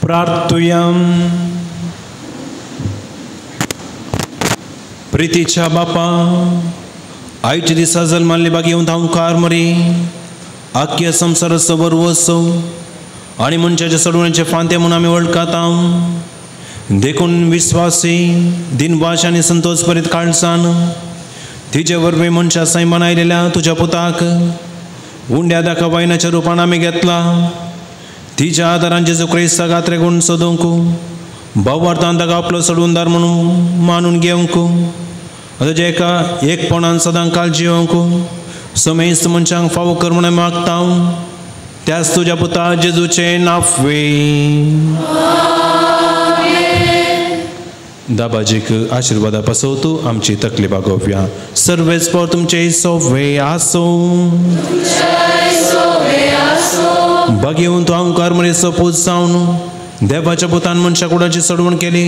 प्रार्थुया. प्रितीच्या बापा, आयच्या दिसा जल्माल्ली बागी धांवकार मरी आख्या संवसाराचो बरो आनी मनशाच्या सोडवण्याचे फांते म्हूण आमी वळखता. देखून विस्वासी दिनवाश आनी संतोष भरीत काळजान तिजे वरवीं मनशा सैमान आयलेल्या तुज्या पुताक उंड्या दाखा वायनाच्या रुपान आमी घेतला. तिच्या आदारान जेजू क्रिस्ताक आत्रे गुण सोदूंक भावार्थान ताका आपलो सोडूनदार म्हणून मानून घेवंक तुज्या एका एकपणान सदां काल जिवंक समेस्त मनशांक फावो कर म्हणून मागता. त्याच तुज्या पुता जेजूचें नाफवे. दाबाजीक आशिर्वादा पासो आमची तकली बागोवया. सर्वेस पोर तुमचे सोवे आसूं. बागेवन तूं आमकार मरेचो पूत जावन देवाच्या पुतान मनशा कुडाची सोडवण केली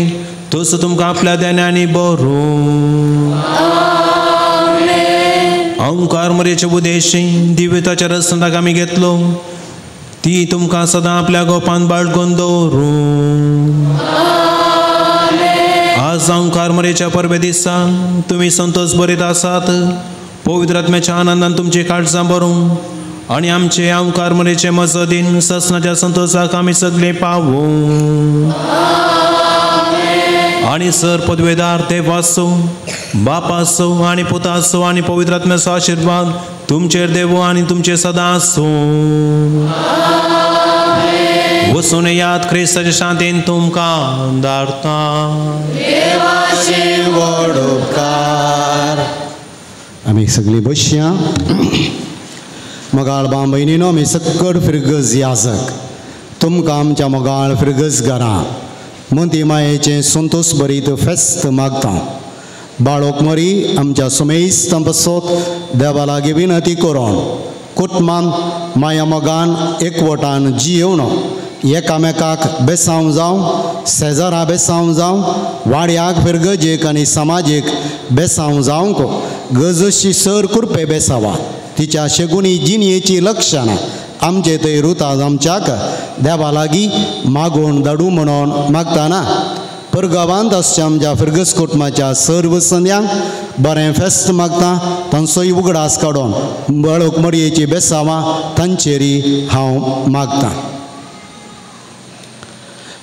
तोच तुमकां आपल्या ध्यानांनी बरो. ओंकार मरेचे उदेशी दिव्यताच्या रसनाक आमी घेतलो ती तुमकां सदां आपल्या गोपान बाळगून दवरूं. आज ओंकार मरेच्या परबे दिसा तुमी संतोष भरीत आसात. पवित्र आत्म्याच्या आनंदान तुमची काळजां भरूं आनी आमचे ओंकार मरेचे मजदीन ससनाच्या संतोषाक आमी सगळे पावूं. आनी सर पदवेदार देवाचो बापाचो आनी पुताचो आनी पवित्र आत्म्याचो आशिर्वाद तुमचेर देवो आनी तुमचे सदां आसूं. वचून याद क्रिस्ताच्या शांतीन तुमकां धाडटा. आमी सगळीं बसया. मोगाळ भाव भयणीनो, आमी सक्कड फिरगज याजक तुमकां आमच्या मोगाळ फिरगज घरां मोती मायेचें संतोष भरीत फेस्त मागता. बाळोक मरी आमच्या सुमेस्तां पासत देवा लागीं विनंती करून कुटुंबान माया मोगान एकवटान जियेवन एकामेकाक बेसांव जावं, शेजारा बेसांव जावं, वाड्याक फिरगजेक आनी समाजेक बेसांव जावंक गजशी सर कुरपे बेसावा. तिच्या शेगुणी जिणयेची लक्षणां आमचे थंय रुता आमच्याक देवा लागीं मागून धाडू म्हणून मागताना परगांवांत आसच्या आमच्या फिरगज कुटुंबाच्या सर्व संद्यांक बरें फेस्त मागता. तांचोय उगडास काडून बाळोक मडयेची बेसावां तांचेरी हांव मागता.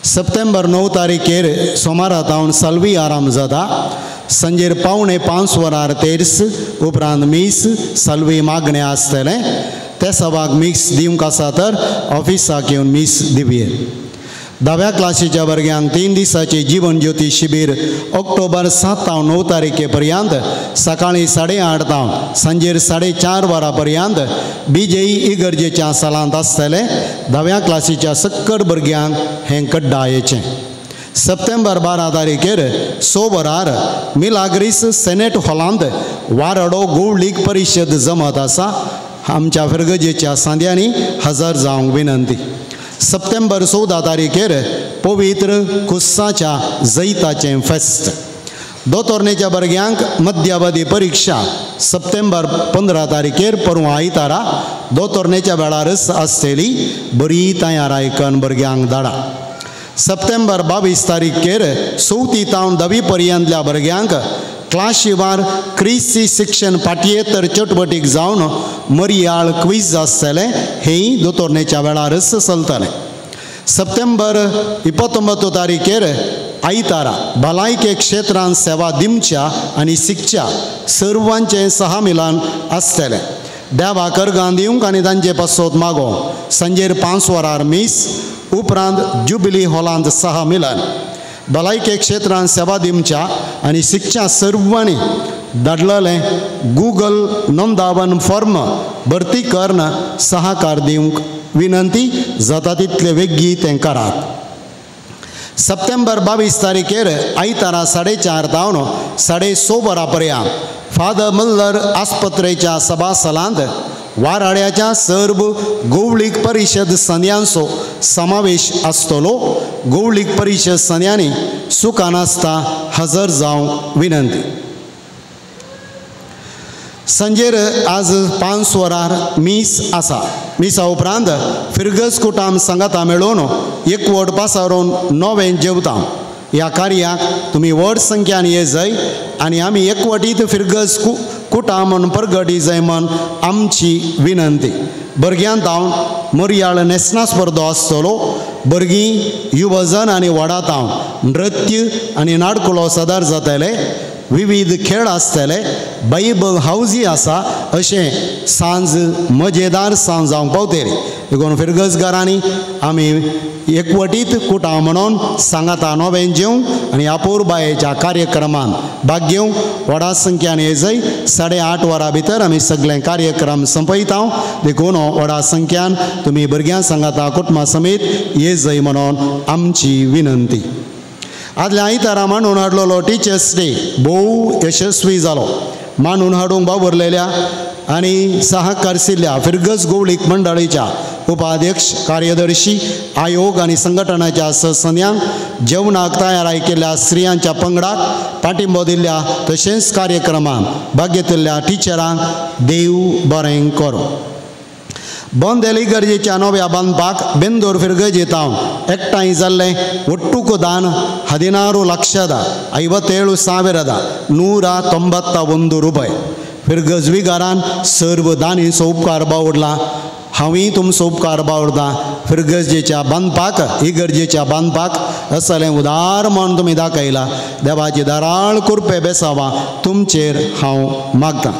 सप्टेंबर 9 तारीखेर सोमारा तावन साल्वी आराम जाता. संजेर 4:45 वरार तेर्स उपरांत मीस साल्वी मागणें आसतलें. ते सभाक मिक्स दिवंक आसा तर ऑफिसाक येवन मीस दिवये. 10व्या क्लासीच्या भुरग्यांक 3 दिसांचे जीवन ज्योती शिबीर ऑक्टोबर 7 तावन 9 तारखे पर्यंत सकाळीं 8:30 तावन सांजेर 4:30 वरां पर्यंत बीजेई इगर्जेच्या सालांत आसतलें. 10व्या क्लासीच्या सक्कड भुरग्यांक हें कड्डायेचें. सप्टेंबर 12 तारखेर 6 वरार मिलाग्रीस सेनेट हॉलांत वारडो गोवळीक परिशद जमत आसा. आमच्या फिरगजेच्या सांद्यांनी हजर जावंक विनंती. सप्टेंबर 14 तारखेर पवित्र कुस्साच्या जैताचें फेस्त. दोतोरणेच्या भुरग्यांक मध्यावधी परिक्षा सप्टेंबर 15 तारखेर परवां आयतारा दोतोरणेच्या वेळारच आसतली. बरी तयार आयकन भुरग्यांक धाडा. सप्टेंबर 22 तारखेर 4थी तावन 10वी पर्यंतल्या भुरग्यांक क्लाशिवार क्रिस्ती शिक्षण पाठयेतर चटवटीक जावन मरियाळ क्वीज आसतलें. हेंय दोतोरणेच्या वेळारच चलतलें. सप्टेंबर 29 तारखेर आयतारा भलायके क्षेत्रांत सेवा दिवच्या आनी शिकच्या सर्वांचें सहमिलन आसतलें. देवाक अर्गां दिवंक आनी तांचे पासत मागोवंक सांजेर 5 वरार मीस उपरांत जुबिली हॉलांत सहमिलन. भलायके क्षेत्रांत सेवा दिवच्या आनी शिकच्या सर्वांनी धाडलेलें गुगल नोंदावन फॉर्म भरती करून सहकार दिवंक विनंती. जाता तितले वेगीं तें करात. सप्टेंबर 22 तारखेर आयतारा 4:30 तावन 6:30 वरां पर्यंत फादर मल्लर आस्पत्रेच्या सभासलांत वाराड्याच्या सर्व गोवळीक परिशद संद्यांचो समावेश आसतलो. गोवळीक परिशद संद्यांनी सुखान नासता हजर जावंक विनंती. सांजेर आज 5 वरार मीस आसा. मिसा उपरांत फिरगज कुटाम सांगाता मेळोवन एकवट पासारून नवें जेवता. ह्या कार्याक तुमी व्हड संख्यान ये जाय आनी आमी एकवटीत फिरगज कुटाम म्हूण परगटी जाय म्हण आमची विनंती. भुरग्यां तावन मोरयाळ न्हेसणा स्पर्धो आसतलो. भुरगीं युवजन आनी व्हडा तावन नृत्य आनी नाडकुलो सादर जातले. विविध खेळ आसतले. बायबल हावजी आसा. अशें सांज मजेदार सांज जावंक पावतली. देखून फिरगजगारांनी आमी एकवटीत कुटां म्हणून सांगाता नवें जेवंक आनी अपुरबायेच्या कार्यक्रमांत भाग घेवंक व्हडा संख्यान ये जाय. 8:30 वरां भितर आमी सगळे कार्यक्रम संपयता. देखून व्हडा संख्यान तुमी भुरग्यां सांगाता कुटुंबा समेत ये जाय म्हणून आमची विनंती. आदल्या आयतारा मांडून हाडलेलो टिचर्स डे भोव यशस्वी जालो. मांडून हाडूंक वावुरलेल्या आनी सहकारशिल्ल्या फिरगज गोवळीक मंडळीच्या उपाध्यक्ष, कार्यदर्शी, आयोग आनी संघटनाच्या सदस्यांक, जेवणाक तयार केल्ल्या स्त्रियांच्या पंगडाक पाठिंबो दिल्ल्या तशेंच कार्यक्रमांत भाग घेतिल्ल्या टिचरांक देव बरें करूं. बोंदेल इगर्जेच्या नव्या बांदपाक बेंदोर फिरगजेतावन एकठांय जाल्लें ಒಟ್ಟುಕು ದಾನ 16,57,191 रुपये. फिरगज विगारान सर्व दानीचो उपकार बावडला. हांवूय तुमचो उपकार बावडता. फिरगजेच्या बांदपाक इगर्जेच्या बांदपाक असलें उदार म्हण तुमी दाखयला. देवाची दाराळ कृपे बेसावा तुमचेर हांव मागतां.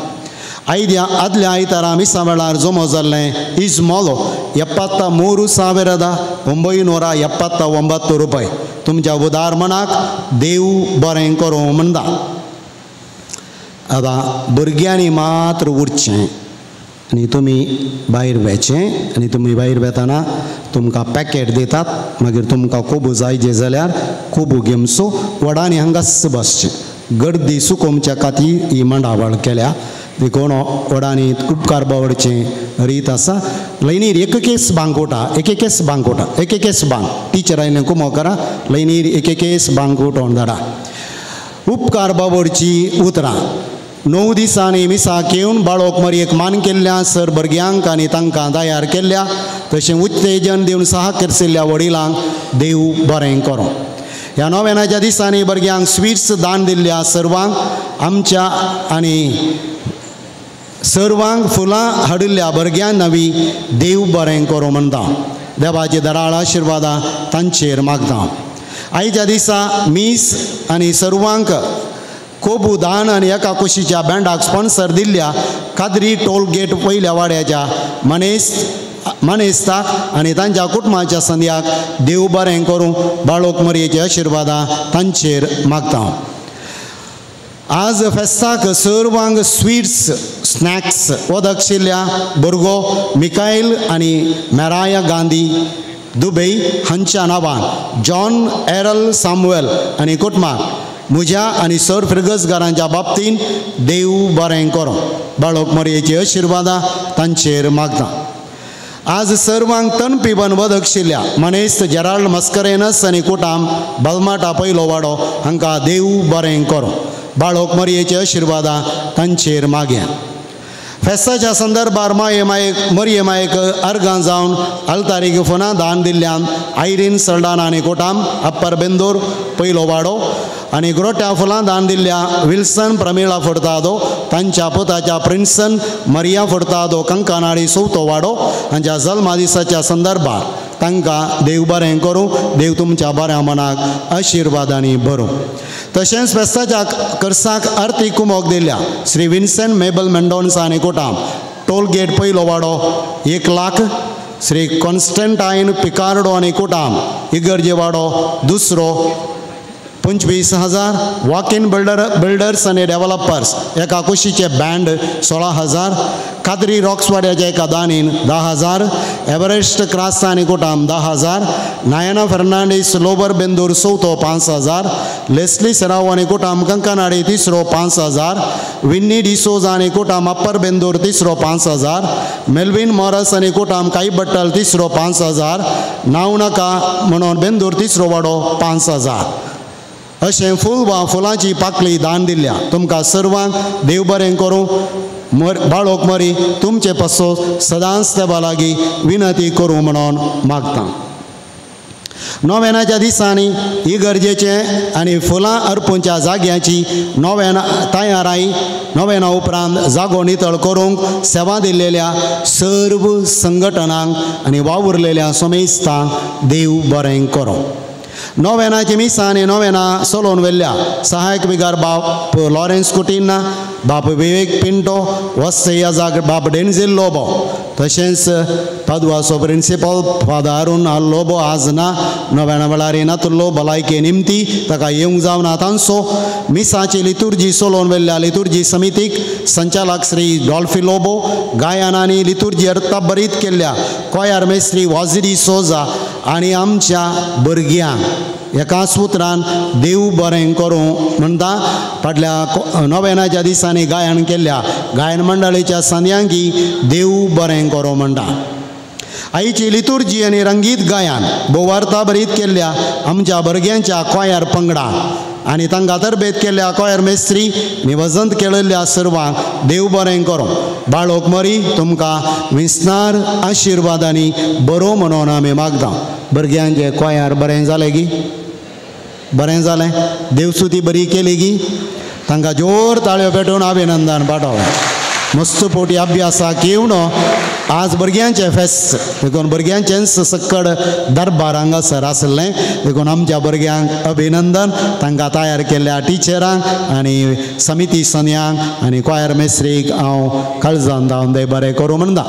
आयद्या आदल्या आयतारा मिसा वेळार जमो जाल्लें इजमोलो 73,979 रुपये. तुमच्या उदार मनाक देव बरें करूं म्हणटा. आतां भुरग्यांनी मात्र उरचें आनी तुमी भायर वेचें आनी तुमी भायर वेतना तुमकां पॅकेट दितात. मागीर तुमकां कोबू जाय जे जाल्यार कोबू घेवचो. व्हडांनी हांगाच बसचें. गर्दी सुकोमच्या खातीर ही मांडावळ केल्या. देखून व्हडांनी उपकार बावडचें रीत आसा. लयनीर एकेकेस बांकोटा एकेकेस बांकोटा एकेकेस बांक टिचर आयलें कुमो करा लयनीर एकेकेस बांक उठोवन धाडा. उपकार बावडची उतरां. 9 दिसांनी मिसाक येवन बाळोक मरयेक मान केल्ल्या सर भुरग्यांक आनी तांकां तयार केल्ल्या तशें उत्तेजन दिवन सहकरशिल्ल्या वडिलांक देव बरें करूं. ह्या नोवेनाच्या दिसांनी भुरग्यांक स्वीट्स दान दिल्ल्या सर्वांक आमच्या आनी सर्वांक फुलां हाडिल्ल्या भुरग्यां नवी देव बरें करूं म्हणटा. देवाचे दराळ आशिर्वादां तांचेर मागता. आयच्या दिसा मीस आनी सर्वांक कोबू दान आनी एका कुशीच्या बँडाक स्पॉन्सर दिल्ल्या कादरी टोल गेट पयल्या वाड्याच्या मानेस्ताक आनी तांच्या कुटुंबाच्या संद्याक देव बरें करूं. बाळोक मरयेचे आशिर्वादां तांचेर मागता. आज फेस्ताक सर्वांक स्वीट्स स्नॅक्स वदक शिल्ल्या भुरगो मिकायल आनी मेराया गांधी दुबई हांच्या नांवान जॉन एरल सामुएल आनी कुटुंबाक म्हज्या आनी सर फिरगजगारांच्या बाबतीन देव बरें करूं. बाळोक मरयेची आशिर्वादां तांचेर मागता. आज सर्वांक तण पिवन वदक शिल्ल्या मनेस्त जेराल्ड मस्करेनस आनी कुटाम बलमाटा पयलो वाडो हांकां देव बरें करूं. बाळोक मरयेचे आशिर्वादां तांचेर मागया. फेस्ताच्या संदर्भार माये मायेक मरये मायेक अर्गां जावन आल्तारीक फोनां दान दिल्ल्यान आयरीन सल्डाना आनी कोटाम अप्पर बेंदोर पयलो वाडो आनी ग्रोट्या फुलां दान दिल्ल्या विल्सन प्रमिळा फडतादो तांच्या पुताच्या प्रिन्सन मरिया फडतादो कंकनाळी चवथो वाडो हांच्या जल्मा दिसाच्या संदर्भार तांकां देव बरें करूं. देव तुमच्या बऱ्या मनाक आशिर्वादांनी भरूं. तशेंच फेस्ताच्या कर्साक आरती कुमोक दिल्या श्री विन्सन मेबल मेंडोन्सा आनी कोटाम टोल गेट पयलो वाडो 1 लाख, श्री कॉन्स्टंटायन पिकार्डो आनी कोटाम इगर्जे वाडो दुसरो 25,000, वॉक इन बिल्डर्स आनी डेव्हलपर्स एका कुशीचे बँड 16,000, कादरी रॉक्सवाड्याच्या एका दानीन 10,000, एव्हरेस्ट क्रास्ता आनी कोटाम 10,000, नायना फर्नांडीस लोबर बेंदूर चवथो 5,000, लेस्ली सेराव आनी कोटाम कंकनाडी तिसरो 5,000, विन्नी डिसोजा आनी कोटाम अप्पर बेंदूर तिसरो 5,000, मेल्विन मॉरस आनी कोटाम काईबट्टल तिसरो 5,000, नांव नाका म्हणून बेंदूर तिसरो वाडो 5,000. अशें फूल वा फुलांची पाकळी दान दिल्या. तुमकां सर्वांक देव बरें करूं. बाळोक मरी तुमचे पासो सदांच देवा लागीं विनंती करूं म्हणून मागता. नोवेनाच्या दिसांनी इगर्जेचें आनी फुलां अर्पूंच्या जाग्याची नोवेना तयाराय नोवेना उपरांत जागो नितळ करूंक सेवा दिल्लेल्या सर्व संघटनांक आनी वावुरलेल्या समेस्तांक देव बरें करूं. नोवेनाची मिसां आनी नोवेना चलोवन व्हेल्ल्या सहायक विगार बाप लॉरेन्स कुटिन्हा, बाप विवेक पिंटो, वस्ते बाप डेन्झील लोबो, तशेंच पादवाचो प्रिंसिपल फादर अरुण लोबो आज ना नोवेना वेळार येनातुल्लो भलायके निमती ताका येवंक जावना. तांचो मिसाची लितुर्जी चलोवन व्हेल्ल्या लितुर्जी समितीक संचालक श्री डॉल्फी लोबो, गायन आनी लितुर्जी अर्थाभरीत केल्ल्या कोयार मेस्त्री वाजिरी सोजा आनी आमच्या भुरग्यांक एकाच उतरान देव बरें करूं म्हणटा. फाटल्या नोवेनाच्या दिसांनी गायन केल्ल्या गायन मंडळीच्या संद्यांकी देव बरें करूं म्हणटा. आईची लितुर्जी आनी रंगीत गायन भोवार्थाभरीत केल्ल्या आमच्या भुरग्यांच्या कोयार पंगडा आनी तांकां तरबेत केल्ल्या कोयार मेस्त्री आनी वजंत केळिल्ल्या सर्वांक देव बरें करूं. बाळोक मरी तुमकां विसनार आशिर्वादांनी बरो म्हणून आमी मागता. भुरग्यांचे कोयार बरें जालें गी? बरें जालें? देवसुती बरी केली गी? तांकां जोर ताळयो पेटोवन अभिनंदन पाठोव. मस्त पोटी अभ्यासाक येवन आज भुरग्यांचें फेस्त देखून भुरग्यांचेंच सक्कड दरबार हांगासर आसलें देखून आमच्या भुरग्यांक अभिनंदन. तांकां तयार केल्ल्या टिचरांक आनी समिती सन्यांक आनी क्वायर मेस्त्रीक हांव काळजान धांवन देव बरें करूं म्हणटा.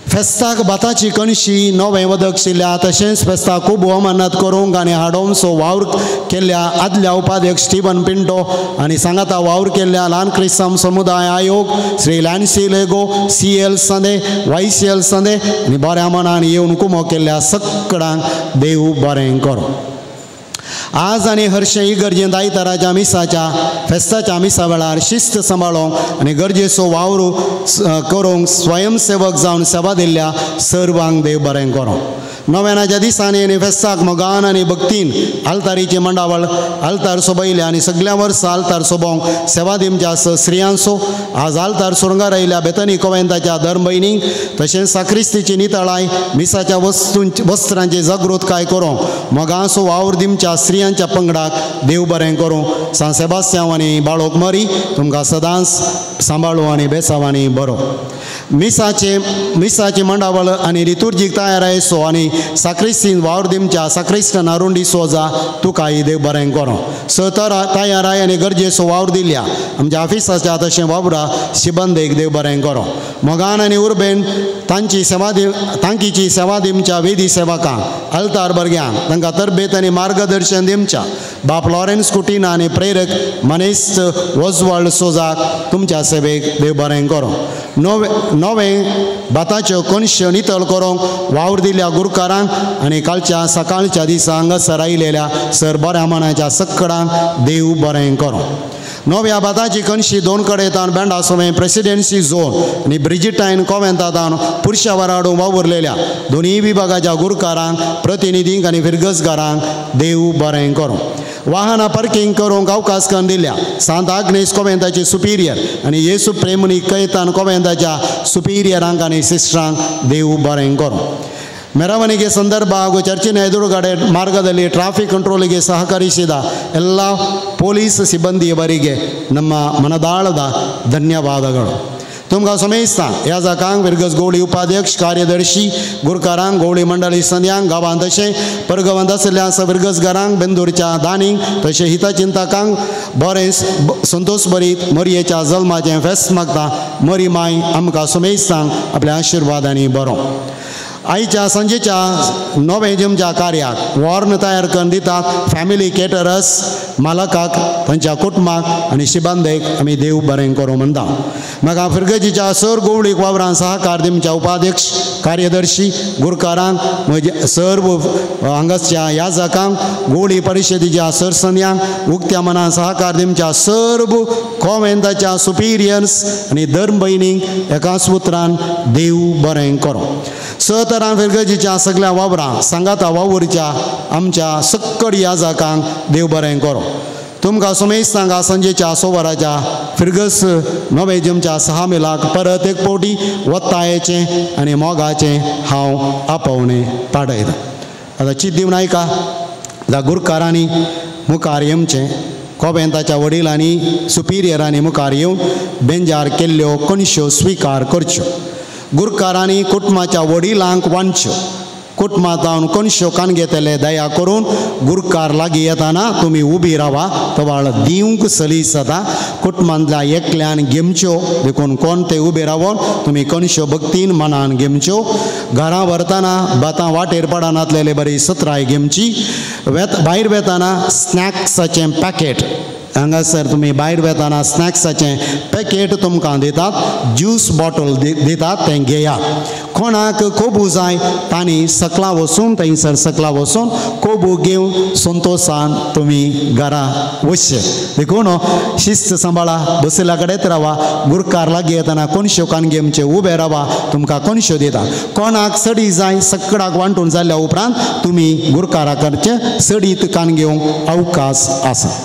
फेस्ताक भाताची कणशी नवें वदक शिल्ल्या तशेंच फेस्ताक खूब अमानत करूंक आनी हाडोवचो वावर केल्ल्या आदल्या उपाध्यक्ष स्टीवन पिंटो आनी सांगाता वावर केल्ल्या ल्हान क्रिस्तांव समुदाय आयोग Shri Lancy Lego, C L Sande, Y C L Sande आनी बऱ्या मनान येवन कुमो केल्ल्या सकडांक देव बरें करूं. आज आनी हरशें इगर्जेंत आयताराच्या मिसाच्या फेस्ताच्या मिसा वेळार शिस्त सांबाळूंक आनी गरजेचो वावर करूंक स्वयंसेवक जावन सेवा दिल्ल्या सर्वांक देव बरें करूं. नोवेनाच्या दिसांनी आनी फेस्ताक मोगान आनी भक्तीन आल्तारीची मंडावळ आल्तार सोबयल्या आनी सगल्या वर्सा आल्तार सोबोवंक सेवा दिवच्या स्त्रियांचो आज आल्तार सुरंगार आयिल्ल्या बेतनी कोवेंताच्या धर्मभयणींक तशेंच साक्रिस्तीची नितळाय मिसाच्या वस्त्रांची जागृतकाय करूंक मोगांचो वावर दिवच्या स्त्रियांच्या पंगडाक देव बरें करूं. सांत सेबास्त्यांव आनी बाळोक मरी तुमकां सदांच सांबाळूं आनी बेसांव आनी बरो. मिसाची मंडावळ आनी लितुर्जीक तयारायचो आनी साक्रिस्तीन वावर दिवच्या साक्रिस्तान अरुण डिसोजा तुकाय देव बरें करूं. स तयाराय आनी गरजेचो वावर दिल्या आमच्या ऑफिसाच्या तशें वावरा शिबंदेक देव बरें करूं. मोगान आनी उर्बेन तांची सेवा तांकीची सेवा दिवच्या वेदी सेवकांक आल्तार भुरग्यांक तांकां तरबेत आनी मार्गदर्शन दिवच्या बाप लॉरेन्स कुटिना आनी प्रेरक मनेस्त वजवाल्ड सोजाक तुमच्या सेवेक देव बरें करूं. नवें भाताच्यो कणश्यो नितळ करूंक वावर दिल्ल्या गुरकारांक आनी कालच्या सकाळच्या दिसा हांगासर आयिल्ल्या सर बऱ्या मनाच्या सक्कडांक देव बरें करूं. नव्या भाताची कणशी दोन कडेन तावन बेंडा सोमें प्रेसिडेन्सी झोन आनी ब्रिजिटायन कोवेंतान पुरशा वराडून वावुरलेल्या दोनूय विभागाच्या गुरकारांक प्रतिनिधींक आनी फिरगजगारांक देव बरें करूं. वाहनां पार्किंग करूंक अवकाश करून दिल्या सांत आग्नेस कोवेंताचे सुपिरियर आनी येसू प्रेमनी कैतान कोवेंताच्या सुपिरियरांक आनी सिस्टरांक देव बरें करूं. ಮೆರವಣಿಗೆ ಸಂದರ್ಭ ಹಾಗೂ ಚರ್ಚಿನ ಎದುರುಗಡೆ ಮಾರ್ಗದಲ್ಲಿ ಟ್ರಾಫಿಕ್ ಕಂಟ್ರೋಲಿಗೆ ಸಹಕರಿಸಿದ ಎಲ್ಲ ಪೊಲೀಸ್ ಸಿಬ್ಬಂದಿಯವರಿಗೆ ನಮ್ಮ ಮನದಾಳದ ಧನ್ಯವಾದಗಳು. तुमकां समेस्तांक ह्या जाकांक विरगज गवळी उपाध्यक्ष कार्यदर्शी गुरकारांक गवळी मंडळी संद्यांक गांवांत तशें परगवांत आशिल्ल्या विरगजगारांक बेंदूरच्या दानींक तशें हितचिंतकांक बरें संतोश भरीत मरयेच्या जल्माचें फेस्त मागता. मरी माय आमकां समेस्तांक आपल्या आशिर्वादांनी बरो. आयच्या सांजेच्या नवें जमच्या कार्याक वॉर्न तयार करून दितात फॅमिली केटरस मालकाक तांच्या कुटुंबाक आनी शिबंदेक आमी देव बरें करूं म्हणटा. म्हाका फिरगजीच्या सर गोवळीक वावरान सहकार दिवच्या उपाध्यक्ष कार्यदर्शी गुरकारांक म्हज्या सर्व हांगासच्या याजकांक गोवळी परिशदेच्या सरसन्यांक उक्त्या मनान सहकार दिवच्या सर्व कॉवेंताच्या सुपिरियर्स आनी धर्म भयणींक एकाच उतरान देव बरें करूं. स तरां फिरगजीच्या सगळ्या वावरां सांगाता वावुरच्या आमच्या सक्कड याजकांक देव बरें करूं. तुमकां समेस्तांक सांजेच्या सोवराच्या फिरगस नवे जमच्या 6 मिलाक परत एक फावटी वत्तायेचें आनी मोगाचें हांव आपोवणें पाडयतां. आतां चित दिवन आयका. आतां गुरकारांनी मुखार येवचें, कोबेंताच्या वडिलांनी सुपिरियरांनी मुखार येवन बेंजार केल्ल्यो कणश्यो स्विकार करच्यो. गुरकारांनी कुटुंबाच्या वडिलांक वांटच्यो. कुटुंबांत कणश्यो कान घेतले दया करून गुरकार लागीं येताना तुमी उबी रावा, तवाळ दिवंक सलीस जाता. कुटुंबांतल्या एकल्यान घेमच्यो, देखून कोण ते उबे रावन तुमी कणश्यो भक्तीन मनान घेमच्यो. घरां व्हरतना भातां वाटेर पडनातलेले बरी सत्राय घेमची. भायर वेताना स्नॅक्साचें पॅकेट, हांगासर तुमी भायर वेताना स्नॅक्साचें पॅकेट तुमकां दितात, ज्यूस बॉटल दितात, तें घेयात. कोणाक कोबू जाय तांणी सकला वचून, थंयसर सकला वचून कोबू घेवन संतोशान तुमी घरा वचचें. देखून शिस्त सांबाळा, बशिल्ल्या कडेन रावा. गुरकार लागीं येतना कोणश्यो कान घेवचे, उबे रावा, तुमकां कोणश्यो दिता. कोणाक सडी जाय सकडाक वांटून जाल्या उपरांत तुमी गुरकारा करचे सडीत कान घेवंक अवकाश आसा.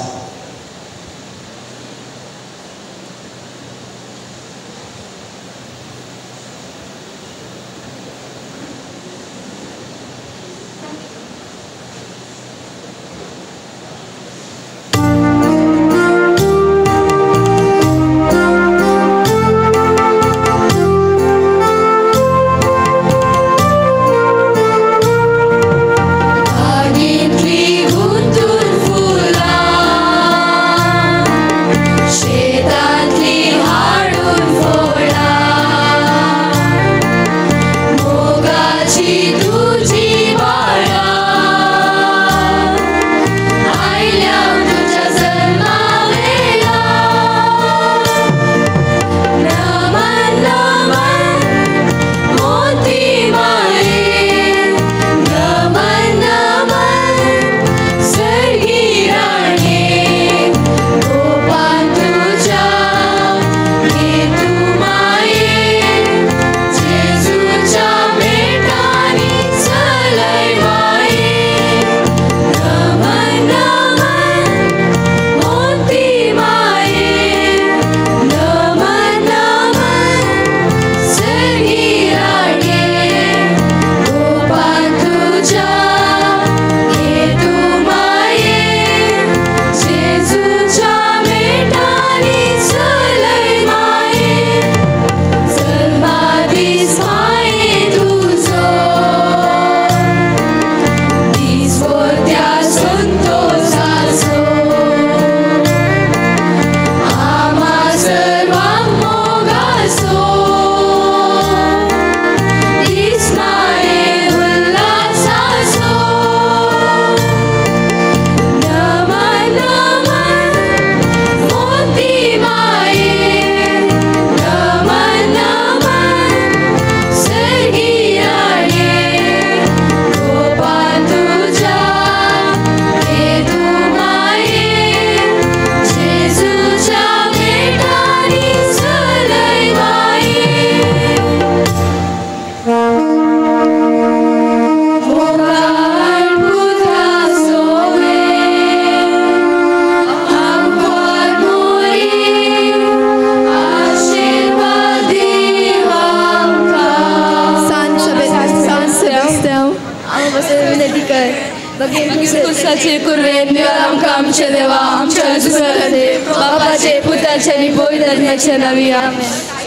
बापाचे पुताचे आणि पवित्र आत्म्याच्या नावे आमेन.